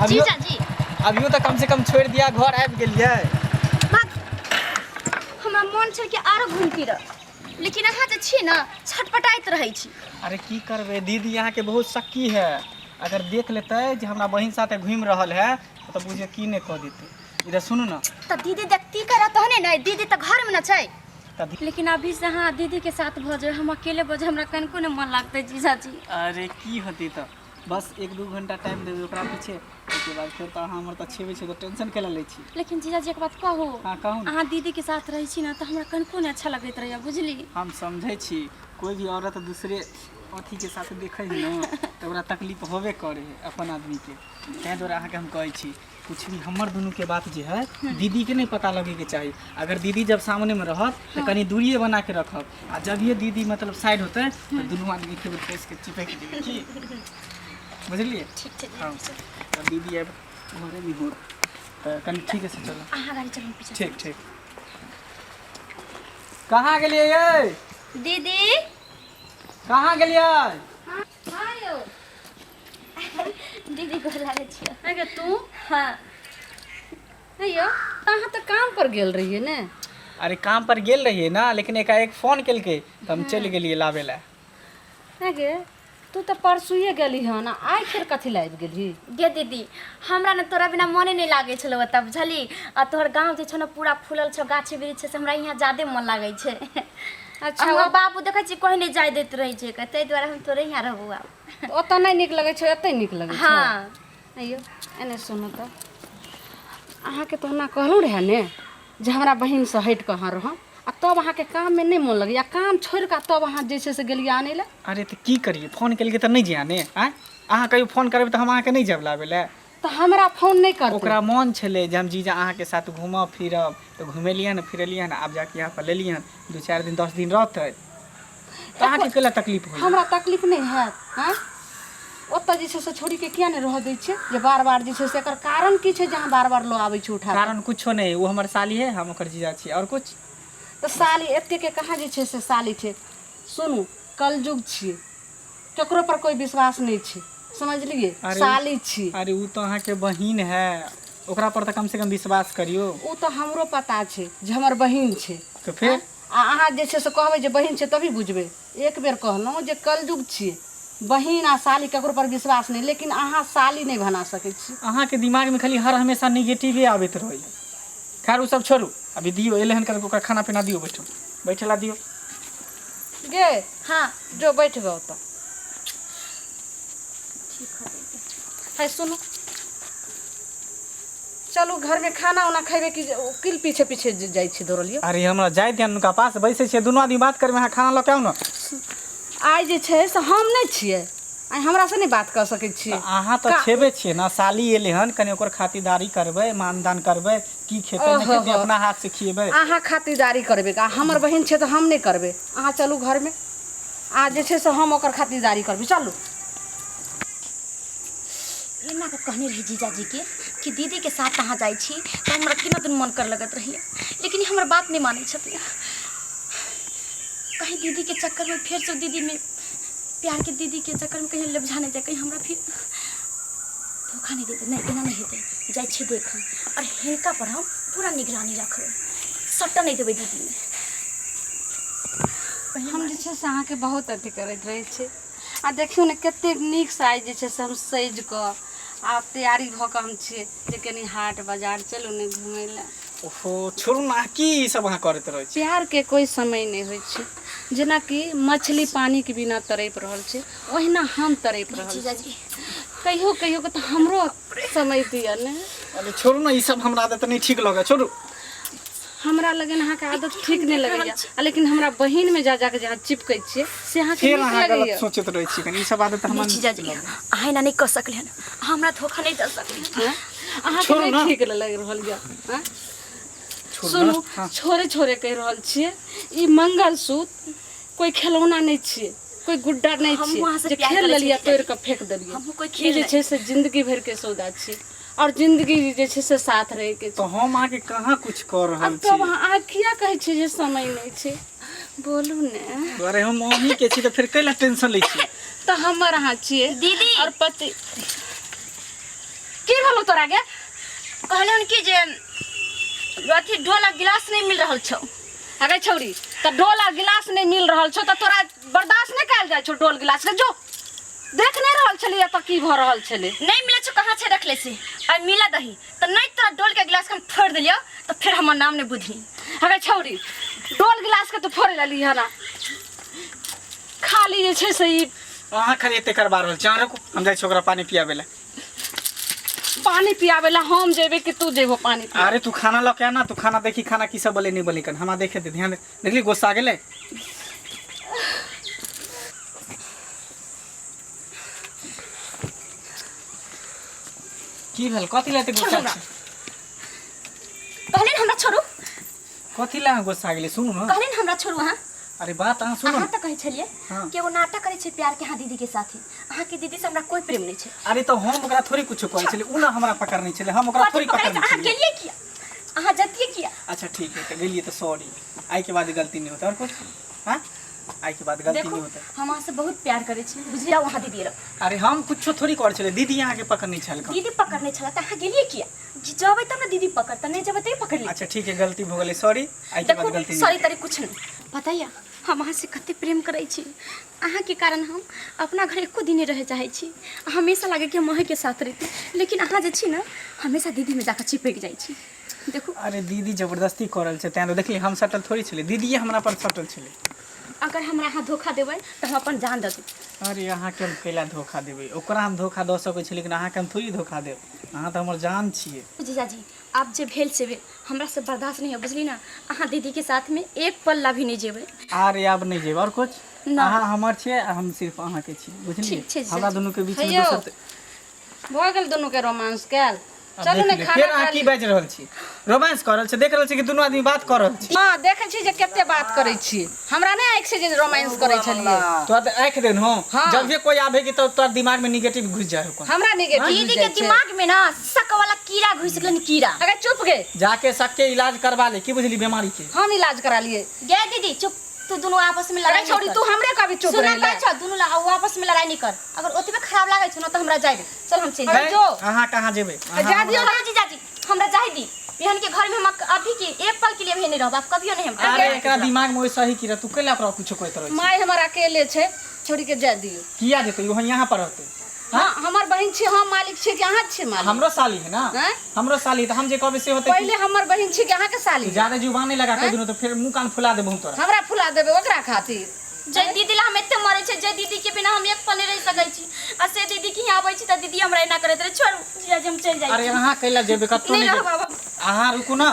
अभियो जीजाजी। अभियो तऽ कम से कम छोड़ि दिया, घर आबि गेलियै। भाग। हमरा मन छै कि आरो घूम फिर, लेकिन अहाँ जे छी ने छटपटाइत रहै छी। अरे की करबै दीदी, अहाँके बहुत शक्की है। अगर देख लेतै जे हमरा बहिन साथे घूमि रहल है तऽ बुझियौ की नहि कऽ देतै। इधर सुनू ने। तऽ दीदी देखती कर तहने ने, दीदी तऽ घरमे ने छै। तऽ लेकिन अभी से अहाँ दीदी के साथ भऽ जाए, हम अकेले भऽ जाए, हमरा कनिको नहि मन लागतै जीजाजी। अरे की होतै, तऽ बस 1-2 घंटा टाइम देबै ओकरा पीछे, ओहिके बाद फेर तऽ अहाँ हमर तऽ छेबे छै, तऽ टेंशन केला लै छी? लेकिन जीजाजी, एक बात कहू? हाँ, कहू ने। अहाँ दीदी के साथ रहै छी ने तऽ हमरा कनिको नहि अच्छा लगैत रहैया, बुझली? हम समझै छी, कोई भी औरत दूसरे अथी के साथ देखै है ने तऽ ओकरा तकलीफ होबे करे है अपन आदमी के। ताहि दुआरे अहाँके हम कहै छी, कुछ भी हमर दुनू के बात जे है दीदी के नहीं पता लगे के चाही। अगर दीदी जब सामने में रहत तऽ कनी दूरिये बना के रखब, आ जब ये दीदी मतलब साइड होतै तऽ दुनू आदमी के बेर कस के चिपक जेबै, की बुझलियै? ठीक छै। हाँ, तऽ दीदी आबि घरे भी हो तऽ कनी ठीक से चलो। अहाँ गाड़ी चलू पीछे। ठीक ठीक। कहाँ गेलियै यै? दीदी। कहाँ गेलियै? हाँ यौ दीदी, गोर लागै छियै। अगे तू? हाँ। हे यौ, तऽ अहाँ तऽ काम पर गेल रहियै ने? अरे काम पर गेल रहियै ना, लेकिन एकाएक फोन केलकै तऽ हम चलि गेलियै लाबै लए। हे गे, तू तऽ परसुए गेली हन, आ आइ फेर कथी लए आबि गेलही? गे दीदी, हमरा ने तोरा बिना मने नहि लागै छलौ ओतऽ, बुझली? आ तोहर गाँव जे छौ ने पूरा फूलल छौ, गाछ वृक्ष छै, से हमरा यहाँ ज्यादे मन लागै छै। अच्छा। हमर बाबू देखै छी कहीं नहि जाय दैत रहै छै, ताहि दुआरे हम तोरे यहाँ रहबौ आब। तऽ ओतऽ नहि नीक लगै छौ, एतै नीक लगै छौ? हाँ। अइयो, एने सुनू तऽ, अहाँके तऽ ओना कहलहुँ रहए ने जे हमरा बहिनसँ हटि कऽ अहाँ रहब, आ तब अहाँके काममे नहि मोन लगैए, काम छोड़ि कऽ तब अहाँ जे छै से गेलियै आनै लए। अरे तऽ की करियै, फोन केलकै तऽ नहि जे आने? आँय, अहाँ कहियो फोन करबै तऽ हम अहाँके नहि जायब लाबै लए? तऽ हमरा फोन नहि करतै? ओकरा मन छलै जे हम जीजा अहाँके साथ घूमब फिरब, तऽ घुमेलियै हन फिरेलियै हन, आब जाके यहाँ पर लेलियै हन। 2-4 दिन 10 दिन रहतै तऽ अहाँके कैला तकलीफ होइए? हमरा तकलीफ नहि हैत? आँय, ओतऽ जे छै से छोड़ीके किया नहि रहऽ दै छियै जे बार बार जे छै से, एकर कारण की छै जे अहाँ बार बार लऽ आबै छी उठा कऽ? कारण कुछो नहि, ओ हमर साली है, हम ओकर जीजा छी, आओर कुछ? तऽ साली एतेकके कहाँ जे छै से साली छै। सुनू, कलयुग छियै, ककरो पर कोइ विश्वास नहि छै, समझलियै? अरे साली छी। अरे ओ तऽ अहाँके बहिन है, ओकरा पर तऽ कम से कम विश्वास करियौ। ओ तऽ हमरो पता छै जे हमर बहिन छै। तऽ फेर? आ अहाँ जे छै से कहबै जे बहिन छै तभी बुझबै। एक बेर कहलहुँ जे कलयुग छियै, बहिन आ साली ककरो पर विश्वास नहि, लेकिन अहाँ साली नहि बना सकै छी। अहाँके दिमागमे खाली हर हमेशा निगेटिवे आबैत रहैए। खैर, ओ सब छोड़ू, अभी दियौ, एलै हन करके ओकरा खाना पीना दियौ, बैठू, बैठे ला दियौ। गे। हाँ। जो बैठ गो तऽ। है सुनू, चलू घरमे खाना उना खैबै कि किल पीछे पीछे जाइ छी दौड़लियै? अरे हमरा जाय दियौ, हुनका पास बैसै छियै, दुनू आदमी बात करबै, अहाँ खाना लऽ के आउ ने। आइ जे छै से हम नहि छियै, आइ हमरासँ नहि बात कऽ सकै छी? तऽ अहाँ तऽ छेबे छियै ने, साली एलै हन, कनि ओकर खातिरदारी करबै, मानदान करबै, की खेतै नहि खेतै अपना हाथ से खिएबै। अहाँ खातिरदारी करबै आ हमर बहिन छै तऽ हम नहि करबै? अहाँ चलू घरमे, आ जे छै से हम ओकर खातिरदारी करबै, चलू। एना कऽ कहने रही जीजाजीके कि दीदीके साथ अहाँ जाइ छी तऽ हमरा केना दिन मन कर लगैत रहैए, लेकिन ई हमर बात नहि मानै छथिन। कहीं दीदीके चक्करमे फेरसँ दीदीमे प्यारके दीदीके चक्करमे कहीं लबझा नहि जाय, कहीं हमरा फिर धोखा नहि देतै। नहि, एना नहि हेतै। जाइ छियै देखऽ, आओर हिनका पर हम पूरा निगरानी रखबै, सटऽ नहि देबै दीदीमे। हम जे छै से अहाँके बहुत अथी करैत रहै छी, आ देखियौ ने कतेक नीकसँ आइ जे छै से हम सजि कऽ आ तैयारी भऽ कऽ हम छियै जे कनि हाट बाजार चलू ने घुमै लए। ओहो, छोड़ू ने, अहाँ की ई सब अहाँ करैत रहै छी? प्यारके कोइ समय नहि होइ छै। जेनाकि मछली पानिके बिना तड़पि रहल छै, ओहिना हम तड़पि रहल छी। जीजाजी। कहियो कहियो के तऽ हमरो समय दिअ ने। अरे छोड़ू ने, ई सब हमरा आदत नहि ठीक लगै, छोड़ू। हमरा लगन अहाँके आदत ठीक नहि लगैया, आ लेकिन हमरा बहिनमे जा जाके जे अहाँ चिपकै छियै से अहाँके फेर नीक अहाँ गलत लगैया? सोचैत रहै छी, कनि ई सब आदत हमरा नहि जीजाजी, अहाँ एना नहि कऽ सकलियै हन, अहाँ हमरा धोखा नहि दऽ सकलियै हन। हँ? अहाँके छोड़ू नहि ने। ठीक लागि रहल यऽ? हँ? छोड़ू ने। सुनू। हाँ। छोड़े छोड़े कहि रहल छियै, ई मंगलसूत्र कोइ खेलौना नहि छियै, कोइ गुड्डा नहि हमहूँ छियै अहाँसँ जे प्यार खेल करै लेलियै छियै। तोड़ि कऽ फेंक देलियै। हमहूँ कोइ ई खेल जे नहि। छै से जिंदगी भरिके सौदा छियै, आओर जिंदगी जे छै से साथ रहैके छै। तऽ हम अहाँके कहाँ कुछ कऽ आ रहल छी? तब अहाँ किया कहै छियै जे समय नहि छै? बोलू ने। अरे हम अहीं के छी तऽ फेर कैला टेंशन लै छी? तऽ हमर अहाँ छियै दीदी। आओर पति। की भेलो तोरा गे? कहलन कि जे अथी डोल आ गिलास नहीं मिल रहल छौ। अगे छौरी, त डोल आ गिलास नहीं मिल रहल छौ त तोरा बर्दाश्त नहीं कयल जाइ छौ डोल गिलास के? जो देख नहीं रहल छली एतऽ की भऽ रहल छलै। नहीं मिले छौ, कहाँ छै रखले से? आ मिला दही त नहीं तोरा डोल के गिलास के हम फोड़ देलियौ त फिर हमर नाम नहीं बुझनी। अगे छौरी, डोल गिलास के तू फोड़े लेली हना, खाली जे छै से ई अहाँ खाली एते करबा रहल छी। अहाँ रुकू, हम जाइ छी ओकरा पानी पियाबै लए। पानी पियाबे ला हम जेबे कि तू जेबो पानी पियाबे? अरे तू खाना लऽ के आना, तू खाना देखी खाना की सब बले नहीं बले कन हमरा देखे दे, ध्यान दे। देखली गुस्सा गेलै। की भेल? कथी ला एते गुस्सा छोड़ू। छी? कहलिन हमरा छोड़ू। कथी ला अहाँ गुस्सा गेलै? सुनू न। कहलिन हमरा छोड़ू अहाँ। अरे बात अहाँ सुनू अहाँ न। तऽ कहै छलियै हाँ। कि एगो नाटक करै छै प्यार के अहाँ दीदी के साथे, अहाँ के दीदी से हमरा कोई प्रेम नहीं छै। अरे तो हम ओकरा थोड़ी कुछो कहै छलियै, उ ना हमरा पकड़ने छलै, हम ओकरा कथी थोड़ी पकड़ै पकड़ने छै? अहाँ छलियै। गेलियै किया? अहाँ जतियै किया? अच्छा ठीक है, तो गेलियै तो सॉरी, आइ के बाद गलती नहीं होता और कुछ। हाँ, आइ के बाद गलती देखो नहीं होता। हम अहाँ से बहुत प्यार करै छी, बुझलियै? अहाँ दीदी रह। अरे हम कुछो थोड़ी करै छलियै, दीदी अहाँ के पकड़ने छल। दीदी पकड़ने छला तऽ अहाँ गेलियै किया? जेबै तब ने दीदी पकड़तै, नहीं जेबै तऽ पकड़ ली। अच्छा ठीक है, गलती हो गेलै, सॉरी, आइ के बाद देखो गलती नहीं सॉरी होतै। तरी कुछ नहीं। पता या हम अहाँ से कते प्रेम करै छी, अहाँ के कारण हम अपना घर एको दिन नहीं रहे चाहै छी। हमेशा लागे कि हम अहीं के साथ रहती, लेकिन अहाँ जे छी ना हमेशा दीदी में जाकर चिपक जाइ छी। देखू। अरे दीदी जबरदस्ती कर रहल छै, तैं तो देखली हम सटल थोड़ी छलियै, दीदीए हमरा पर सटल छलै। अगर हमरा अहाँ धोखा देबै तऽ हम अपन जान दऽ देब। अरे अहाँ के हम कैला धोखा देबै? ओकरा हम धोखा दऽ सकै छी, लेकिन अहाँ के हम थोड़ी धोखा देब, अहाँ तऽ हमर जान छियै। जीजाजी आब जे भेल से भेल, हमरा से बर्दाश्त नहीं है, बुझली ना? अहाँ दीदी के साथ में एक पल ला भी नहीं जेबै। अरे आब नहीं जेबै और कुछ? ना। अहाँ हमर छियै आ हम सिर्फ अहाँ के छियै, बुझलियै? ठीक छै जीजाजी। हमरा दुनू के बीच में हेयौ। दोसर भऽ गेल दुनू के रोमांस कयल। आब चलू देख ने लियौ, खाना फेर अहाँ खा की ली। बाजि रहल छी? रोमांस कऽ रहल छी, देख रहल छी कि दुनू आदमी बात कऽ रहल छी। हँ देखै छी जे कते बात करै छी, हमरा नहि आँखि से जे रोमांस करै छलियै। तोरा तऽ आँखि देन हो। हाँ। जब भी कोई आबे कि तब तोरा दिमाग में निगेटिव घुस जाए हो। हमरा निगेटिव दीदी घुसि के जाइ छै। दिमाग में ना शक वाला कीड़ा घुसि गेलन, कीड़ा। अगर चुप गे। जाके सबके इलाज करवा ले, की बुझली बीमारी के? हम इलाज करा लिए। गे दीदी चुप, तू दुनू आपस में लड़ाई अरे छोड़ी, नहीं तू कर। हमरे कभी चुप सुना रह कहै छौ, दुनू आपस में लड़ाई नहीं कर। अगर ओतबे खराब लागै छौ ना तऽ हमरा जाय दे, चल हम चलि अरे जाय। जो। अहाँ कहाँ जेबै? अहाँ जा दियौ। चलो जीजाजी हमरा जाय दी, बिहान के घर में हम अभी के एक पल के लिए भी नहीं रहब, आप कभियो नहीं हम। अरे एकरा दिमाग में वैसा ही कीड़ा, तू कैला ओकरा कुछो कहैत रहै छी? माय हमर अकेले छै, छोड़ी के जाय दियौ। किया जेतै? ओ यहाँ पर रहतै। हाँ हमर बहिन छी, हम मालिक छी कि अहाँ छी मालिक? हमरो साली है ना। हैं? हमरो साली, तऽ हम जे कहबै से होतै। पहिले हमर बहिन छी कि अहाँके साली? ज्यादा जुबान नहीं लगा के दुनू तो फिर मुंह कान फुला देबो हम तोरा। हमरा फुला देबै ओकरा खातिर? जय दीदी ला हम एते मरै छै, जय दीदी के बिना हम एक पल नहीं रह सकै छी, आ से दीदी के यहाँ आबै छी तऽ दीदी हमरा एना करैत रहे। छोड़ू जीजाजी हम चलि जाइ अरे छी। अहाँ कैला जेबै? कतौ नहीं नहीं रहब जेबै। आब हम। अहाँ रुकू ना।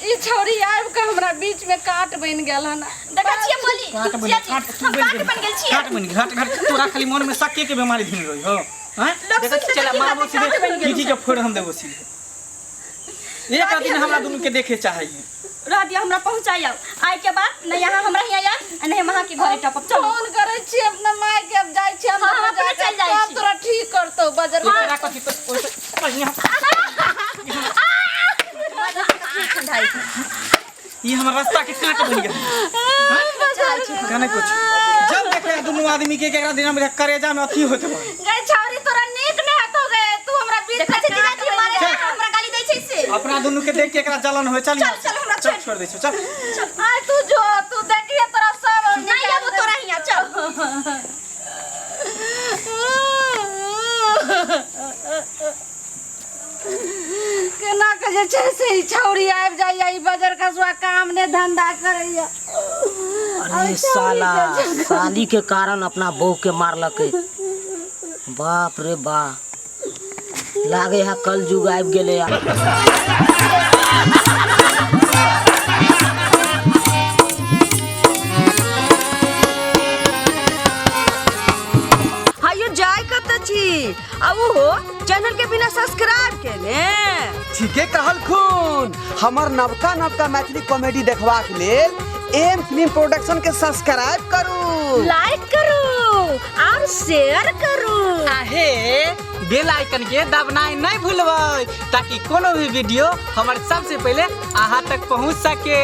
ई छौरी आबि कऽ हमरा बीच में काट बनि गेल हन। देखै छियै बोली काट बनि जीजाजी, काट तू हम बनि काट गेल। बनि गेल छियै। काट बनि गेल, हट हट, तोरा खाली मन में सक्के के बीमारी धीन रही हो। हैं? लोक देखै सुनतै चला तऽ की मारबो कहतै, सीधे काट बनि गेल पीटी के फोड़ हम देबो सीधे। एक आदमी हमरा दुनू के देखे चाहैए। रह दिया हमरा पहुंचाई आओ, आइ के बाद नहीं यहाँ हमरा यहाँ आयब आ नहीं हम अहाँ के घरे टपब। चलू। फोन करै छी अपना माय के, अब जाइ छी हम। हाँ, हम अपने चलि जाइ तब छी। तोरा ठीक करतौ बजर। एकरा कथी तो ओइसे बढ़िया ठंडाई छै। ई हमर रास्ता के काट बनि गेल। कहने कुछ जब देखे दुनू आदमी के एकरा दिना में करेजा में अथी होत रहे। गै छौरी तोरा नीक नहि हेतौ गे, तू हमरा बीच देखै में छै काट जीजाजी बनि मारे गेल। हमरा गाली दै छै से। अपना दुनू के देख के एकरा जलन होय। चल चल, चल, हमरा चल छोड़। छोड़ दै छौ, चल। आय तू जो, तू देखिए तोरा सब हम नहीं निकालि आबो तोरा हियाँ, चल। केना के जे छै से ई छौरी आबि जाइया, ई बजर खसुआ काम ने धंधा करैया। अरे साला साली के कारण अपना बहू के मारलकै। बाप रे बा, लागे है कल युग आबि गेलै। हायो जाय कतऽ छी आ ओहो चैनल के बिना सब्सक्राइब केने? ठीके कहलखुन। हमर नवका नवका मैथिली कॉमेडी देखबाक लेल एम फिल्म प्रोडक्शन के सब्सक्राइब करू, लाइक करू और शेयर करू। आहे बेल आइकन के दबनाइ नहीं भूलबै, ताकि कोनो भी वीडियो हमर सबसे पहले अहाँ तक पहुँच सके।